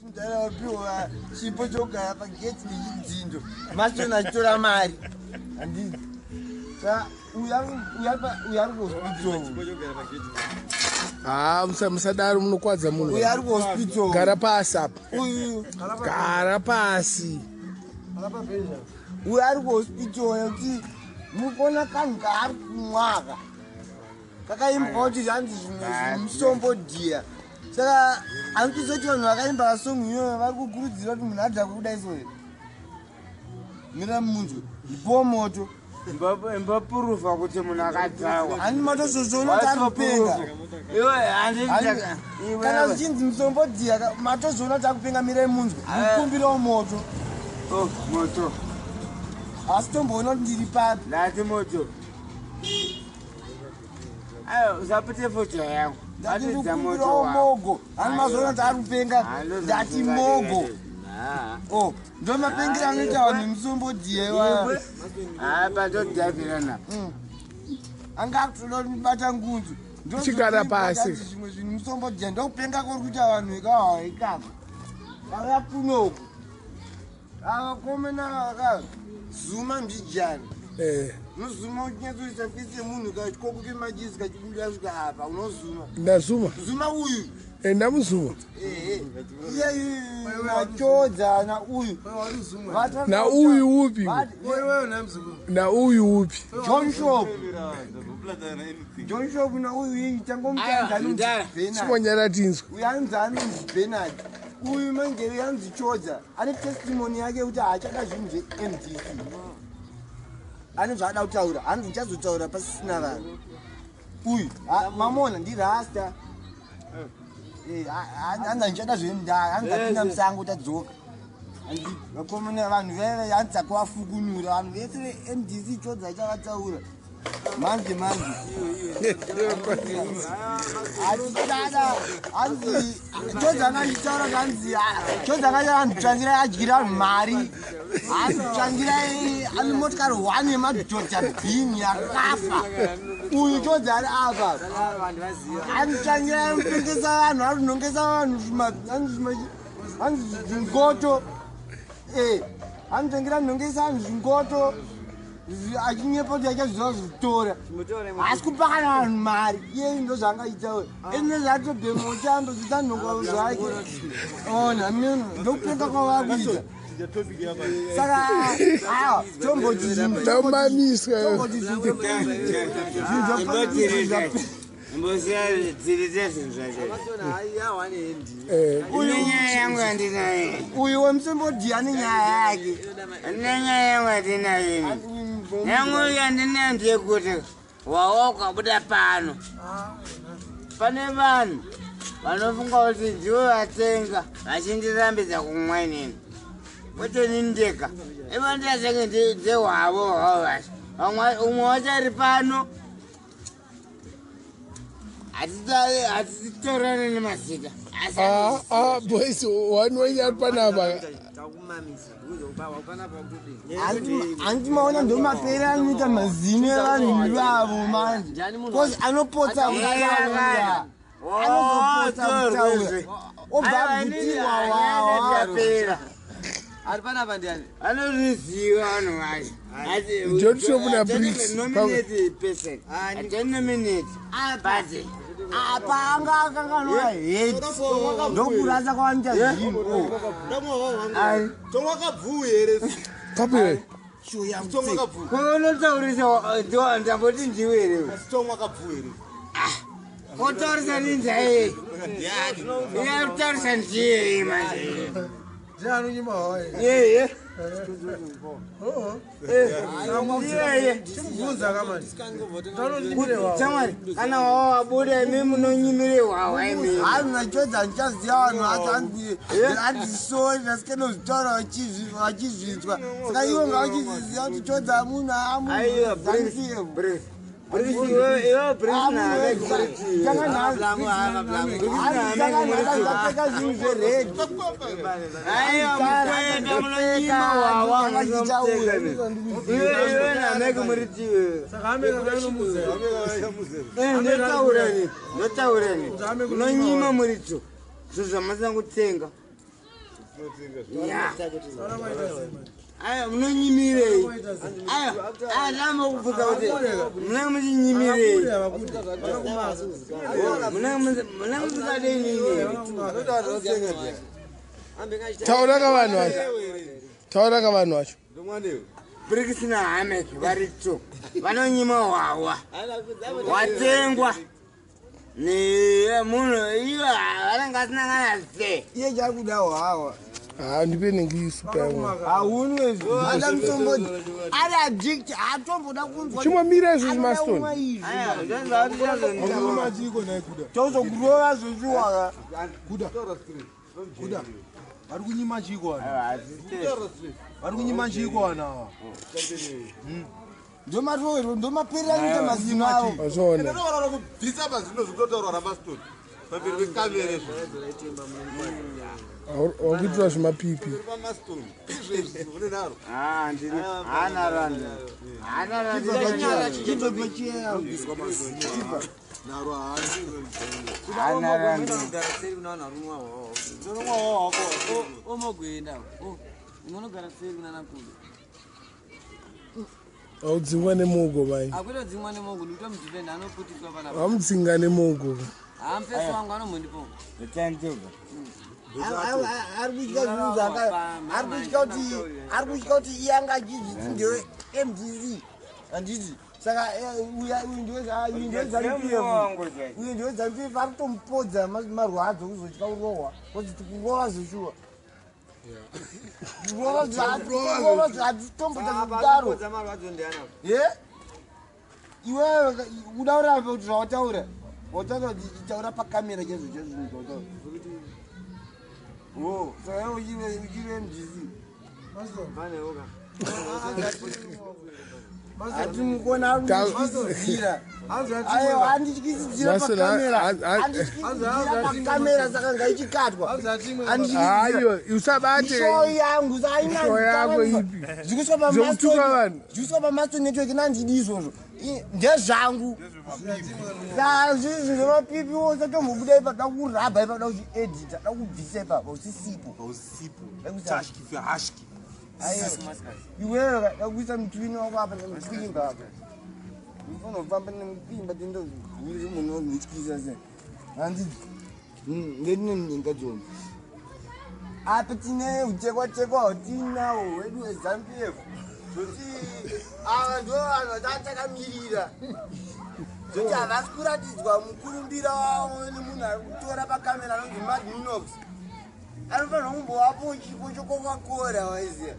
Mudhara wapiwa chipo chokugara pageti nechidzindo, masitoni achitora mari, handiti? Sa uyu ari kuhospital. Haa, musadaro, munokwadza munhu. Uyu ari kuhospital. Gara pasi apa. Uyu. Gara pasi. Uyu ari kuhospital yekuti mukuona kanhu kaari kumwaka kakaimbwa kuti zvanzi zvimwe zvimusombodhiya. Saka handikuzoti vanhu vakaimba kasong iyoyo vari kukurudzira kuti munhu adhakwe kudai. So mira munzwe, ndipowo moto. Imbopurufa kuti munhu akadhakwa. Handi matozozviona kuti ari kupenga. Iwe. Kana zvichinzi musombodhiya, matozoona kuti akupenga. Mirai munzwe, mukumbirawo moto. Oh, moto. Asi tomboona kuti ndiri papi. Ndati moto. Ayo, usapute foto yangu. Ndati Atidza moto ndikumbirawo wako. mogo. Hani mazoona kuti ari kupenga. Ndati mogo. O, ndo mapengero anoita vanhu musombodhiya iwaya. Apa todhavirana. Anga akutoda kubata ngunzu. Chigara pasi. Zvimwe zvinhu musombodhiya, ndokupenga kuri kuita vanhu ikawa ikako. Vauya kunoku avakomena vakazuma mbijana. Unozuma uchinyatsoisa face yemunhu, kachikoko kemajisi kachibuda svika apa, unozuma. Ndazuma. Zuma uyu. Ndamuzuma. Ehe, iye machodza uyu. Na uyu upi? Na uyu upi? John Shop, John Shop, na uyu tangomutanza anonzi Bernard. Chimonyara tinzwa. Uyu anonzi Bernard uyu. Manje uyu anonzi Chodza ane testimony yake yekuti haachada zvinhu zveMDC. Ane zvaada kutaura, hanzi ndichazotaura pasisina vanhu. Uyu mamona ndirasta. Hanzi handichada zvemda, hanzi tapinda musango tadzoka. Handi vakomana, vanhu veve hanzi takuvafukunura vanhu vese veMDC. Chodza ichavataura manje manje. Hatichada, hanzi Chodza anga achitaura kuti hanzi Chodza anga hanzi Tsvangirai adyira vanhu mari. Hanzi Tsvangirai ane motikari one yemadhota bhini yakafa. Uyu Chodza ari apa, hanzi Tsvangirai anotengesa vanhu, ari kunongesa vanhu hanzi zvingoto. Anotangira nongesa vanhu zvingoto, achinyepa kuti achaziva zvitora, asi kupa kana vanhu mari. Iye ndo zvaangaitaura ine zvatobhema uchambo zvitanhonga zvake. Ona mino ndokupenga kwavakuita. Saka aiwa, tomboti Ndamamiswa. tomboti zvinhu. Mbosiya dzirite zvinhu zvacho. Une nyaya yangu yandinayo. Uyu wemusombodhi ane nyaya yake. Ine nyaya yangu yandinayo ini. Yangu yandinayo ndeyekuti wawa ukabuda pano, pane vanhu vanofunga kuti ndivo vatenga vachindirambidza kumwa inini, kwete inini ndega. Ivo ndasenge ndehwavo hwavo vacho. Vamwe, umwe wacho ari pano, hatitaurane nemazita asi. Ah, ah, boys, one wenyu ari panapa. Handiti maona ndo mapera anoita mazino evanhu ivavo manje, because anopotsa kutaura, anozopotsa kutaura, obva abvutiwa wawa. Yapera. Ari panapa ndiani? Anozviziva vanhu vacho. John Shop na Briggs. Nominate person. I don't nominate, but Apa anga akanganwa heti, ndokurasa kwavanoita zvinhu. Tomwakabvuu here? Papi. Tomwakabvuu. Unotaurisa, ndamboti ndiwe here? Tomwakabvuu here? Kotaurisa ninzai iye kutaurisa ndiye manje. Yeye iyeye. Chamwari, kana wawa wabuda, imi munonyimire hwawa imi. Hanhu nachodza ndichaziva vanhu vacho, handisori ndasikenozvitaura vachizvinzwa. Saka ivo ngavachizviziva kuti Chodza munhu. Aiwa, Briggs, Briggs, iwe Briggs naame. Ndapfeka zvinhu zvered. Aiwa, mukwenda munonyima hwawa. Iwe nameke muritiwe. Ndotaureni, ndotaureni, unonyima muridzo zvo zvamasina kutenga. Ya. Aya, munonyimirei? Aya, aya, ndamba kubvunza kuti munenge muchinyimirei? Munenge musingadei nini? Taura kavanhu vacho, taura kavanhu vacho. Briggs naHamek vari two vanonyima hwahwa watengwa nemunhu ivo vanenge vasina kana se. Iye chari kuda hwawa. Ha, ndipe nenge isupa yangu. Haunwe ada mutomboti ari addict, haatomboda kunzwa. Chimomira izvozvi, Anoda Maston. kumwa izvi. Aya, ndozva kuti Tozokurova zvechiwaka. Kuda. Kuda. Vari kunyima chiko vana? Vari kunyima chiko vana ava? Ndomatorero, ndomaperera kuita mazino avo. Wazviona. Ndinovarara kubvisa pazvino zvikutotaurwa naMaston pamberi pekamera izvo. Wakuitira zvimapipi. PaMaston izvezvi une nharo. Hana randa, hana randa. Chibva pachiya. Nharo haani. Hana randa. Omogoenda unonogara seri kunana kudo. Audzingwa nemogo mai. Akutodzingwa nemogo, ndikutomudhipenda anoputiswa panapa. Vamudzinga nemogo. Hamufesi wangu anombondipo. Tantuka. Ari kutya zvinhu zvaka, ari kutya kuti, ari kutya kuti iye anga achidziti ndewe MDC, handiti? Saka uyu ndeweZANU PF, uyu ndeweZANU PF, ari kutomupodza marwadzo kuzotya kurohwa, kozi kurova zveshuwa, kurova zvatitomboita kudaro. Ye, iwewe uda kuramba kuti zvawataura, wataura kuti taura pakamera chaizvo chaizvo zvinhu zvawataura. Wo, saka iwe uchiri MDC. Hatimukona, ari kundityisidzira. Aiwa, andityisidzira Mason, pakamera, andityisidzira pakamera, saka ngaichikatwa. Hayo, usabate. Show yangu. Show yako ipi? Zvekutuka vanhu. Zvikuswa paMaston Network nandidi izvozvo. Ndezvangu. Saka zvinhu zvemapipi usatombobuda ipa, da kurabha ipa, da kuchiedita, da kubvisa ipapo usisipo. Hausipo. Ekusa- Tashki hashki. Aiwa, iwewe dakuisa mutwini wako apa nemukwimba apa, unofanira kufamba nemukwimba tendozviguri munhu unotyisa se handiti ndetine ninga dzona apa, tine utekwa tekwa hwatinawo hwedu hweZANU PF, zvoti ava ndo vanhu vatakamirira, zvoti havasi kuratidzwa mukurumbira wavo nemunhu ari kutora pakamera anonzi Mad Minox. Anofanira kumbovapo chipo cheCoca-Cola, waiziya,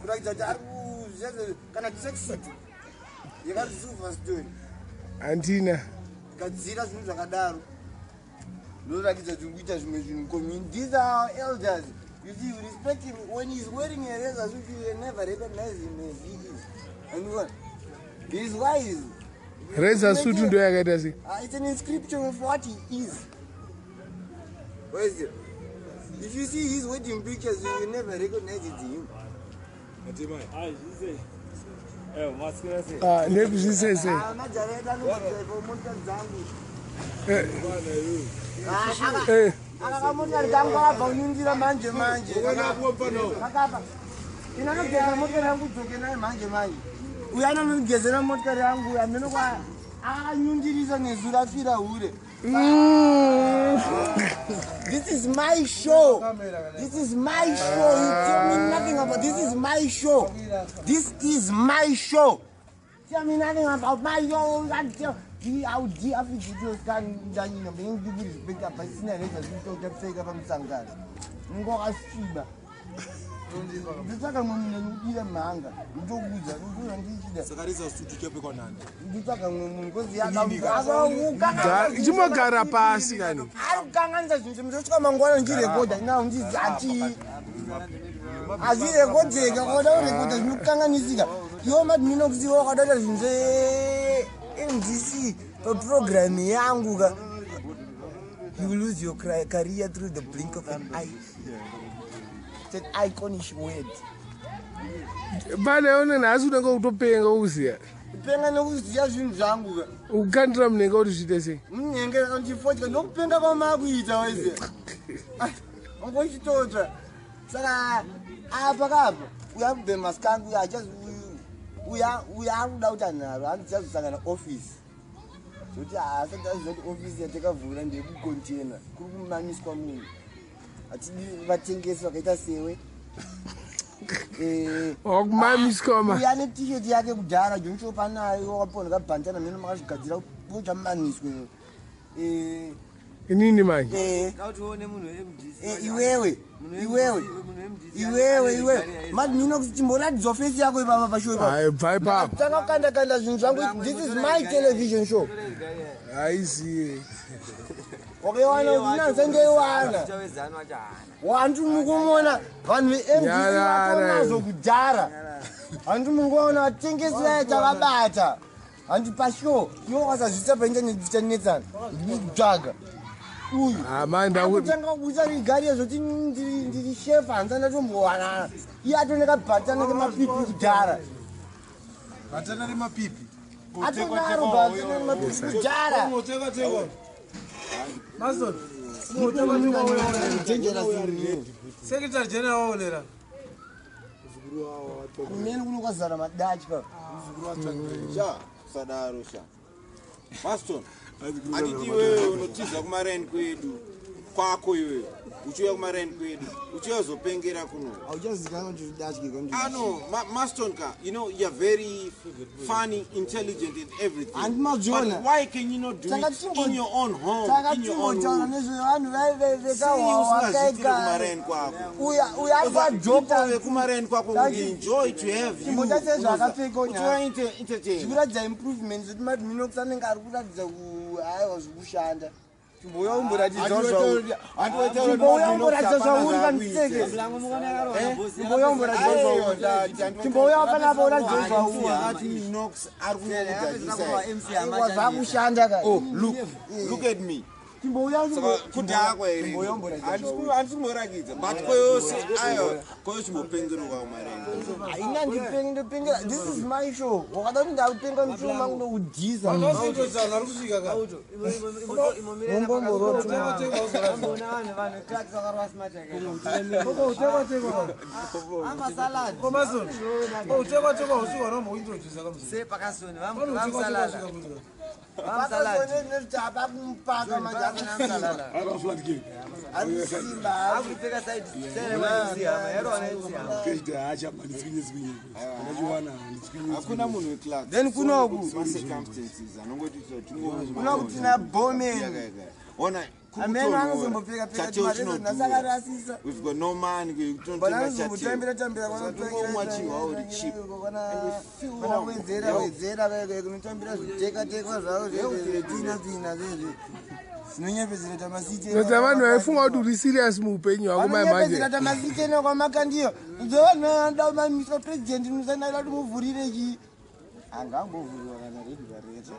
kuratidza kuti ari kuzviza, kana tracksuit yakati Silver Stone. Handina. Gadzira zvinhu zvakadaro, ndoratidza kuti uri kuita zvimwe zvinhu community. These are our elders, you see. You respect him when he's wearing a razor suit, you will never recognize him as he is, and what he's wise. Razor suit ndo yakaita sei? It's an inscription of what he is. Where is it? If you see his wedding pictures, you will never recognize it's him. Ah, ndekuzvisese. Ah, majara anodzaiva mota dzangu. Aka kamotikari kangu kakabva kunyundira manje manje. Kakabva. Ina anogeza motikari yangu, dzoke nayo manje manje. Uyu anonogezera motikari yangu, uyu amene kwa akanyundirisa nezuro afira hure. This is my show. This is my show. You tell me nothing about this. Is my show. This is my show. Tell me nothing about my show. I tell you, I will do after scan ndanyina ndikuti respect apa sina reza zvitochapfeka pamusangano. Ngokasviba. Nditsvaka mumwe munhu anodira mhanga. Ndokudza, ndikuza ndichida. Saka razor suit uchapfekwa nani? Nditsvaka mumwe munhu kozi Chimbogara pasi kani. Ari kukanganisa zvinhu, ndosvika mangwana ndichirekodha now, ndizi ati hazvirekodheka. Ukada kurekodha zvinokanganisika. Iwo Madminox, iwo wakadaita zvinhu zveMDC papurogiramu yangu ka, you will lose your career through the blink of an eye. It's an iconish word. Pane one nhasi unenge kutopenga ukuziya. Kupenga nekuziya zvinhu zvangu ka. Ukukandira munenge kuti zviite sei? Munenge ndichifotya, ndokupenga kwamakuita wese, ungochitotsva. Saka apa kapa uya kubhema skank uya uya uya akuda kuti anharo handichazosangana office zvokuti haasati aziva kuti ofisi yatakavhura ndeyekukontena kuri kumamiswa munhu. Hatidi vatengesi vakaita sewe. Wakumamiswa ma. Uya ane t-shirt yake kudhara jonshop anayo wakapona kabhantana meno makazvigadzira kuchamamiswe. Inini manje? Kauti uone munhu weMDC. Iwewe, iwewe, iwewe, iwewe madminox, chimboratidzwa face yako ipapa pashow ipapo. Hayi, bva ipapo. Tanga kukanda kanda zvinhu zvangu. This is my television show. Haiziye. Wakaiwana unanza ndeiwana. Chawezano acho hana. Wantu mukumona vanhu veMDC Nyarara. vatonazvo kudhara. Hanti mukuona vatengesi vaya tavabata. Hanti pashow iwo wakasazvisa paintaneti tichanetsana ndikutsvaga uyu. Hamai ndaku. Akutanga kubusa rigari zvoti ndiri shefa handisati ndatombowanana. Iye atoneka bhatana kemapipi kudhara. Bhatana remapipi. Atonaro bhatana remapipi kudhara. Unotekwa-tekwa. Mason, Dangerous munhu. Secretary General waonera. Kumene kuno kwazara madatya. Sha, usadaro sha. Maston, handiti iwewe unotiza kumareni kwedu kwako iwewe uchiuya kumareni kwedu uchiuya kuzopengera kuno. Hauchazikanwa kuti datya. Ano, Maston ka, you know you're very funny, intelligent and everything. Handi mazviona. But why can you not do Saka it in your own home, in your own Takatimbotaura room? nezvevanhu Sei usingazviitiri vekawawa. kumareni kwako? Uya uya People adhokta. vekumareni kwako would enjoy to have you. Chimbota sezvaakapfeka Kuti unya. entertain. Zvikuratidza improvement zvekuti madminox anenge ari kuratidza aiwa zvikushanda. Chimbouya umboratidzawo zvauri. Chimbouya umboratidza zvauri pamuseke. Chimbouya umboratidza zvauri. Chimbouya panapa uratidzawo zvauri. Ati Knox ari kungokudhakisa. Aiwa zvakushanda ka. Oh, look, look at me. Chimbouya. Saka kudhakwa here? Chimbouya umboratidza zvauri. Handisi kumborakidza, but koyose aiwa, koyochimbopengeruka kumareni. Haina ndipengi ndopengera. This is my show. Wakada kuti ndakupenga mushow mangu ndokudhisa. Vasintodzana ari kusvika ka. Utekwa-tekwa uzoratidza. Amboona vanhu vanhu clark vakarwa smart yakaita. Koko utekwa-tekwa. Amasalad. Ko Mason, ko utekwa-tekwa usvika unombointroduce kamuzi. Se pakasoni Pano utekwa-tekwa vamusalala. usvika kuno. Vamusalad. Pakasonezvapa manje Vamusalala. akusimba. Akupfeka side side MC hama. Yaro ana MC hama. Hakuna munhu weclark. Then kunoku. Macircumstances anongoti Kunoku tina Bowman. Ona Amene anozombopfeka pfeka Chateo timarezo chinodhura. nasakarasisa. We've got no money. But anozombotambira tambira. Kwana wedzera wedzera kunotambira zvitekatekwa zvavo zvezvetsvina tsvina zvezve zvinonyepedzera tamasite. Kuti vanhu vaifunga kuti uri serious muupenyu hwako mai manje. Vanonyepedzera tamasitena kwamakandiyo. Nzevanhu vanoda kumamiswa president musanaida kuti muvhurire chii. Angambovhuriwa kana redi varete.